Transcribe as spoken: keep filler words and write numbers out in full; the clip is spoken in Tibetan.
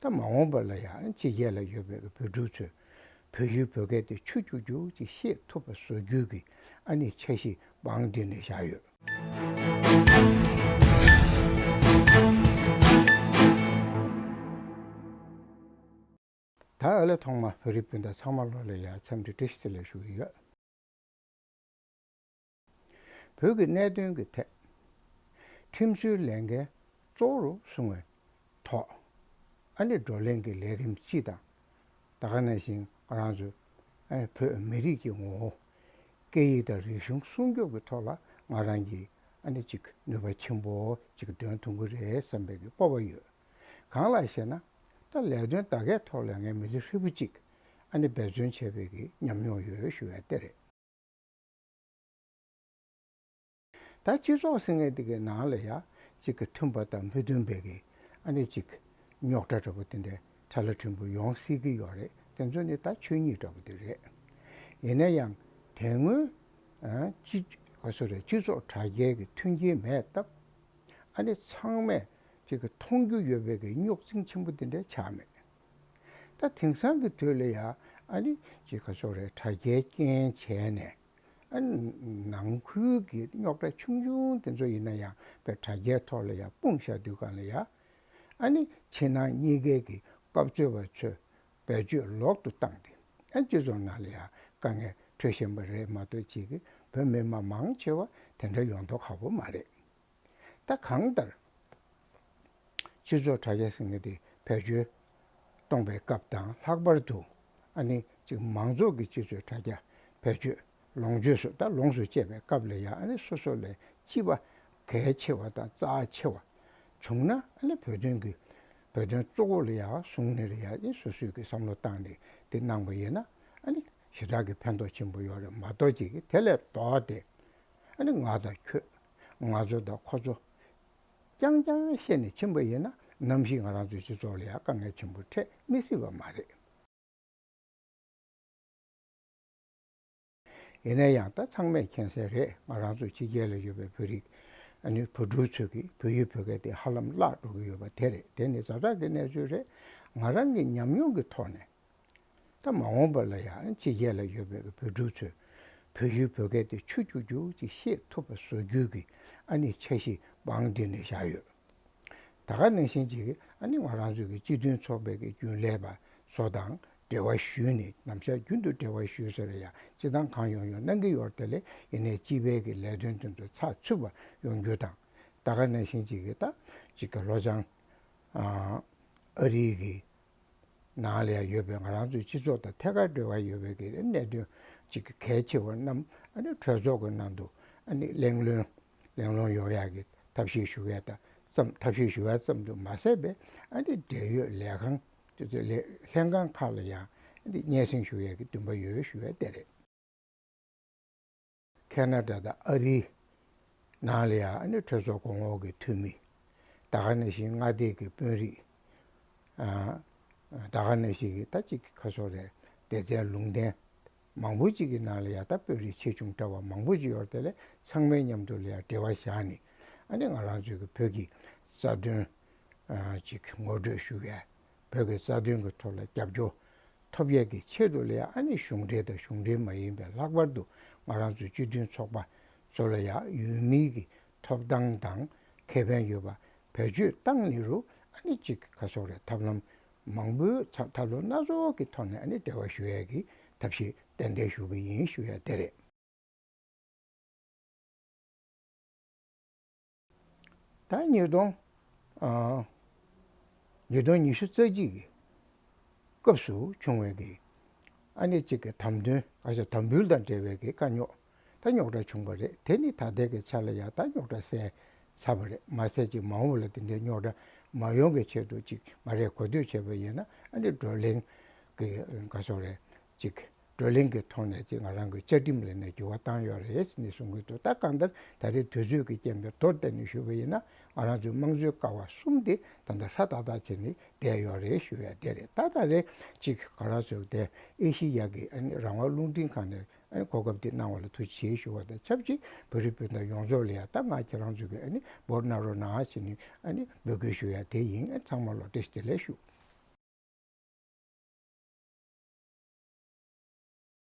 ད་མ་འོངས་པ་ལ་ཡང་ཕྱི་རྒྱལ་ལ་ཡོད་པའི་བོད་ཕྲུག་ཚོས་བོད་ཡུལ་བོད་སྐད་དེ་ཆུ་རྐྱུག་རྐྱུག་ཅིག་ཤེས་ཐུབ་པ་བཟོ་རྒྱུ་གི་ཨ་ནི་འཆར་གཞི་བང་བསྒྲིགས་ནས་བཞག་ཡོད། ད་ཨ་ལས་ཐོག་མ་བོད་རིགས་སྤུན་ཟླ་ཚང་མ་ལོ་ལ་ཡང་འཚམས་འདྲི་བཀྲ་ཤིས་བདེ་ལེགས་ཞུ་གི་ཡོད། བོད་ཀྱི་གནད་དོན་གྱི་ཐད་ཁྲིམས་བཟོའི་ལས་འགན་གཙོ་བོར་བཟུང་བའི་ཐོག་ཨ་ནི་བགྲོ་གླེང་གི་ལས་རིམ་སྤྱི་དང་། ད་ག་ནང་བཞིན་ང་རང་ཚོ་ཨ་ནི་བོད་མི་རིགས་ཀྱི་ངོ་བོ། སྐད་ཡིག་དང་རིག་གཞུང་སྲུང་སྐྱོབ་ཀྱི་ཐོག་ལ་ང་རང་གིས་ཨ་ནི་ཅིག་ནུས་པ་ཆེན་པོ་ཅིག་འདོན་ཐུབ་ཀྱི་རེད་བསམ་པའི་གི་སྤོབས་པ་ཡོད། གང་ལགས་ཤེ་ན། ད་ལས་དོན་ད་གའི་ཐོག་ལ་ངས་མི་ཚེ་ཧྲིལ་པོ་གཅིག་ཨ་ནི་འབད་བརྩོན་བྱས་པའི་གི་ཉམས་མྱོང་ཡོད་ཞུ་ཡ་དེ་རེད། ད་སྤྱི་ཚོགས་ཟེར་མཁན་དེ་གའི་ནང་ལ་ཡ་གཅིག་གི་མཐུན་པ་དང་མི་མཐུན་པའི་གི་ཨ་ནི་གཅིག་རྙོག་དྲ་འདྲ་པོ་དེ་འདྲའི་ཕྲ་ལ་ཕྲན་བུ་ཡོང་སྲིད་ཀྱི་ཡོད་རེད། དེ་ཚོ་ནི་ད་ཆོས་ཉིད་འདྲ་པོ་དེ་རེད། ཡིན་ན་ཡང་དེ་སྔོན་ཨ་སྤྱི་ག་སོ་རེད། སྤྱི་ཚོགས་དྲ་རྒྱའི་གི་མཐུན་རྐྱེན་མེད་སྟབས། ཨ་ནི་ཚང་མས་ཅིག་གི་མཐོང་རྒྱུ་ཡོད་པའི་གི་རྙོག་འཛིང་ཆེན་པོ་དེ་འདྲ་ཆགས་མེད། ད་དེང་སང་གི་དུས་ལ་ཡ་ཨ་ནི་ཅིག་ག་སོ་རེད། དྲ་རྒྱའི་རྐྱེན་བྱས་ནས་ཨ་ནི་ནང་ཁུལ་གྱི་རྙོག་དྲ་ཆུང་ཆུང་དེ་ཚོ་ཡིན་ན་ཡང་པའི་དྲ་རྒྱའི་ཐོག་ལ་ཡ་སྤུངས་བཞག་དུས་སྒང་ལ་ཡ་ཨ་ནི་ཕྱི་ནང་གཉིས་ཀའི་གི་སྐབས་འཚོལ་བ་ཚོས་བེད་སྤྱོད་ལོག་ཏུ་བཏང་སྟེ་ཨ་སྤྱི་ཚོགས་ནང་ལ་ཡ་དཀའ་ངལ་འཕྲད་བཞིན་པ་རེད་མ་གཏོགས་ཅིག་གི་བོད་མི་མང་མང་ཆེ་བ་དེ་འདྲ་ཡོང་མདོག་ཁ་པོ་མ་རེད། ད་གང་ལྟར་སྤྱི་ཚོགས་དྲ་རྒྱ་ཟེར་མཁན་དེ་བེད་སྤྱོད་གཏོང་པའི་སྐབས་དང་ལྷག་པར་དུ་ཨ་ནི་ཅིག་མང་ཚོགས་ཀྱི་སྤྱི་ཚོགས་དྲ་རྒྱ་བེད་སྤྱོད་ལོངས་སྤྱོད་སུ་ད་ལོངས་སུ་སྤྱད་པའི་སྐབས་ལ་ཡང་ཨ་ནི་སོ་སོ་ལས་སྤྱི་པ་གལ་ཆེ་བ་དང་རྩ་ཆེ་བ་བྱུང་ན་ཨ་ནི་བོད་དོན་གྱི་བོད་དོན་གཙོ་བོ་ལ་ཡང་བཟུང་ནས་ལ་ཡང་ཨ་ནི་སོ་སོས་ཀྱི་བསམ་བློ་བཏང་ནས་དེ་གནང་པ་ཡིན་ན་ཨ་ནི་ཞེ་དྲག་གི་ཕན་ཐོགས་ཆེན་པོ་ཡོད་རེད་མ་གཏོགས་ཅིག་གི་དེ་ལས་ལྡོག་སྟེ། ཨ་ནི་ང་དང་ཁྱོད། ང་ཚོ་དང་ཁོ་ཚོ། རྐྱང་རྐྱང་བཤད་ནས་ཕྱིན་པ་ཡིན་ན་ནམ་ཞིག་ང་རང་ཚོའི་སྤྱི་ཚོགས་ལ་ཡང་དཀའ་ངལ་ཆེན་པོ་འཕྲད་མི་སྲིད་པ་མ་རེད། ཡིན་ན་ཡང་ད་ཚང་མས་མཁྱེན་གསལ་རེད། ང་རང་ཚོ་ཕྱི་རྒྱལ་ལ་ཡོད་པའི་བོད་རིགས་ཨ་ནི་བོད་ཕྲུག་ཚོས་ཀྱི་བོད་ཡིག་བོད་སྐད་དེ་ཧ་ལམ་བརླག་འགྲོ་གི་ཡོད་པ་དེ་རེད། དེ་ནི་ཛ་དྲག་གི་གནས་ཚུལ་རེད། ང་རང་གི་ཉམས་མྱོང་གི་ཐོག་ནས། ད་མ་འོངས་པ་ལ་ཡང་ཕྱི་རྒྱལ་ལ་ཡོད་པའི་བོད་ཕྲུག་ཚོས་བོད་ཡུལ་བོད་སྐད་དེ་ཆུ་རྐྱུག་རྐྱུག་ཅིག་ཤེས་ཐུབ་པ་བཟོ་རྒྱུ་གི་ཨ་ནི་འཆར་གཞི་བང་བསྒྲིགས་ནས་བཞག་ཡོད། ད་ག་ནང་བཞིན་ཅིག་ཨ་ནི་ང་རང་ཚོའི་གི་སྤྱི་མཐུན་ཚོགས་པའི་གི་རྒྱུན་ལས་པ་ཚོ་དང་འབྲེལ་བ་ཞུས་ནས་ནམ་ཞག་རྒྱུན་དུ་འབྲེལ་བ་ཞུས་ཟེར་ཡ་སྤྱི་བཏང་གང་ཡོང་ཡོང་གནང་གི་ཡོད་རེད། དེ་ལས་ཡིན་ནའི་སྤྱི་པའི་གི་ལས་དོན་དེ་ཚོ་ཚགས་ཚུད་པ་ཡོང་རྒྱུ་དང་། ད་ག་ནང་བཞིན་ཅིག་གི་ད་ཅིག་གི་ལྷོ་བྱང་ཨ་རིའི་གི་ནང་ལ་ཡང་ཡོད་པའི་ང་རང་ཚོའི་སྤྱི་ཚོགས་དང་ཐད་ཀར་འབྲེལ་བ་ཡོད་པའི་གི་གནད་དོན་ཅིག་གལ་ཆེ་བ་རྣམས་ཨ་ནི་གྲོས་ཚོགས་ཀྱི་ནང་དུ་ཨ་ནི་གླེང་སློང་གླེང་སློང་ཡོང་ཡག་གི་ཐབས་ཤེས་ཞུ་ཡག་དང་ཙམ་ཐབས་ཤེས་ཞུ་ཡག་ཙམ་དུ་མ་ཟད་པའི་ཨ་ནི་འབྲེལ་ཡོད་ལས་ཁང་དེ་ཚོའི་ལས་ལྷན་ཁང་ཁག་ལ་ཡང་ཨ་ནི་སྙན་སེང་ཞུ་ཡག་གི་འདུན་པ་ཡོད་ཞུ་ཡག་དེ་རེད། ཁེ་ན་ཌ་དང་ཨ་རིའི་ནང་ལ་ཡང་ཨ་ནི་གྲོས་ཚོགས་གོང་འོག་གི་འཐུས་མི། ད་ག་ནང་བཞིན་མངའ་སྡེ་གི་དཔོན་རིགས། ཨ་ད་ག་ནང་བཞིན་གྱི་ད་ཅིག་ཁ་ཕྱོགས་རེད། སྡེ་ཚན་ལུང་ལྡན་མང་པོ་ཅིག་གི་ནང་ལ་ཡང་ད་དཔོན་རིགས་ཆེ་ཆུང་འདྲ་བ་མང་པོ་ཅིག་ཡོད་རེད། དེ་ལས་ཚང་མའི་མཉམ་དུ་ལ་ཡང་འབྲེལ་བ་བཞག་ནས་ཨ་ནི་ང་རང་ཚོའི་གི་བོད་ཀྱི་རྩ་དོན་ཨ་ཅིག་ངོ་སྤྲོད་ཞུ་ཡ། བོད་ཀྱི་རྩ་དོན་གྱི་ཐོག་ལ་རྒྱབ་སྐྱོར་ཐོབ་ཡས་ཀྱི་ཆེད་དུ་ལ་ཡང་ཨ་ནི་གཞུང་འབྲེལ་དང་གཞུང་འབྲེལ་མ་ཡིན་པའི་ལྷག་པར་དུ་ང་རང་ཚོའི་སྤྱི་མཐུན་ཚོགས་པ་ཚོ་ལ་ཡང་ཡུལ་མིའི་གི་ཐོབ་ཐང་དང་ཁེ་ཕན་ཡོད་པ་བེད་སྤྱོད་བཏང་ནས་རུ་ཨ་ནི་གཅིག་ག་སོགས་རེད། ཐབས་ལམ་མང་པོའི་ཐབས་ལམ་སྣ་ཚོགས་ཀྱི་ཐོག་ནས་ཨ་ནི་འབྲེལ་བ་ཞུ་ཡས་ཀྱི་ཐབས་ཤེས་ཏན་ཏན་ཞུ་གི་ཡིན་ཞུ་ཡས་དེ་རེད། ད་ཉིས་སྟོང་ཨ་ཉིས་སྟོང་ཉི་ཤུ་རྩ་གཅིག་གི་སྐབས་སུ་བྱུང་བའི་གི་ཨ་ནི་གཅིག་གི་དམ་དོན་ག་ཚོད་དམ་འབུལ་དང་འབྲེལ་བའི་གི་དཀའ་རྙོག་ད་རྙོག་དྲ་བྱུང་བ་རེད། དེ་ནི་ད་ལྟའི་གི་ཆ་ལ་ཡང་ད་རྙོག་དྲ་སེལ་ཚར་བ་རེད། མ་ཟད་ཅིག་མ་འོངས་པ་ལ་དེ་འདྲའི་རྙོག་དྲ་མ་ཡོང་གི་ཆེད་དུ་ཅིག་ང་རས་གོ་ཐོས་བྱས་པ་ཡིན་ན་ཨ་ནི་བགྲོ་གླེང་གི་ག་སོགས་རེད་ཅིག་བགྲོ་གླེང་གི་ཐོག་ནས་ཅིག་ང་རང་གི་བཅའ་ཁྲིམས་ལ་ནས་འགྱུར་བ་བཏང་ཡོད་རེད་ཟེར་ནས་གསུང་གི་འདུག་ད་གང་ལྟར་ད་རེས་དུས་ཚོད་ཀྱི་རྐྱེན་པས་མདོར་བསྟན་ནས་ཞུས་པ་ཡིན་ན་ང་རང་ཚོའི་དམངས་གཙོའི་ཀ་བ་གསུམ་དེ་ད་ལྟ་ཧྲ་ཏག་ཏག་བྱས་ནས་བསྡད་ཡོད་རེད་ཞུ་ཡ་དེ་རེད། ད་ད་རེས་ཅིག་ང་རང་ཚོ་དེ་ཨེ་ཤི་ཡ་གི་ཨ་ནི་རང་དབང་རླུང་འཕྲིན་ཁང་ནས་ཨ་ནི་གོ་སྐབས་དེ་གནང་བ་ལ་ཐུགས་རྗེ་ཆེ་ཞུ་བ་དང་ཆབས་ཅིག་བོད་རིགས་སྤུན་ཟླ་ཡོངས་རྫོགས་ལ་ཡ་ད་ང་ཁྱེད་རང་ཚོ་གི་ཨ་ནི་འབོར་གནང་རོགས་གནང་ཞེས་ནས་ཨ་ནི་འབོད་སྐུལ་ཞུ་ཡ་དེ་ཡིན། ཨ་ཚང་མ་ལ་བཀྲ་ཤིས་བདེ་ལེགས་ཞུ།